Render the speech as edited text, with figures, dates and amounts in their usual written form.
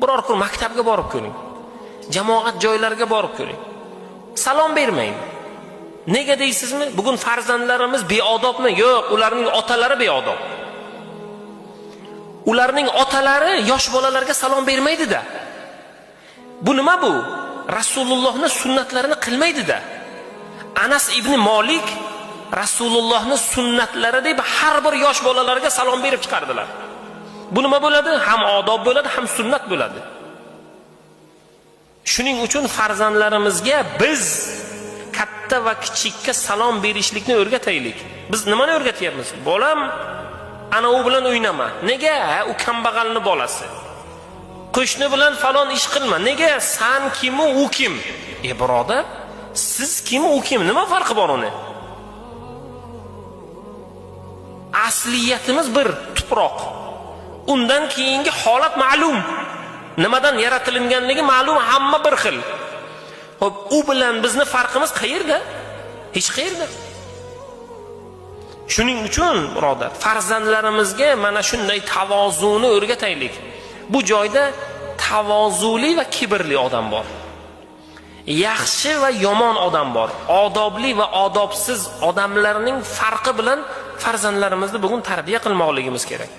Biror kun maktabga borib ko'ring. Jamoat joylariga borib ko'ring. Salom bermaydi. Nega deysizmi? Bugun farzandlarimiz beodobmi? Yo'q, ularning otalari beodob. Ularning otalari yosh bolalarga salom bermaydi-da. Bu nima bu? Rasulullohning sunnatlarini qilmaydi-da. Anas ibn Malik Rasulullohning sunnatlari deb har bir yosh bolalarga salom berib chiqardilar. Bu nima bo'ladi? Ham odob bo'ladi, ham sunnat bo'ladi. Shuning uchun farzandlarimizga biz katta va kichikka salom berishlikni o'rgataylik. Biz nimani o'rgatyapmiz? Bolam, ana u bilan o'ynama. Nega? U kambag'alni bolasi. Qo'shni bilan falon ish qilma. Nega? San kim, u kim? E birodar, siz kim, u kim? Nima farqi bor uni? Asliyatimiz bir tuproq. Undan keyingi holat ma'lum. Nimadan yaratilinganligi ma'lum, hamma bir xil. Xo'p, u bilan bizni farqimiz qayerda? Hech qayerda. Shuning uchun birodar, farzandlarimizga mana shunday tavozuni o'rgataylik. Bu joyda tavozuli va kibrli odam bor. Yaxshi va yomon odam bor. Odobli va odobsiz odamlarning farqi bilan farzandlarimizni bugun tarbiya qilmoqligimiz kerak.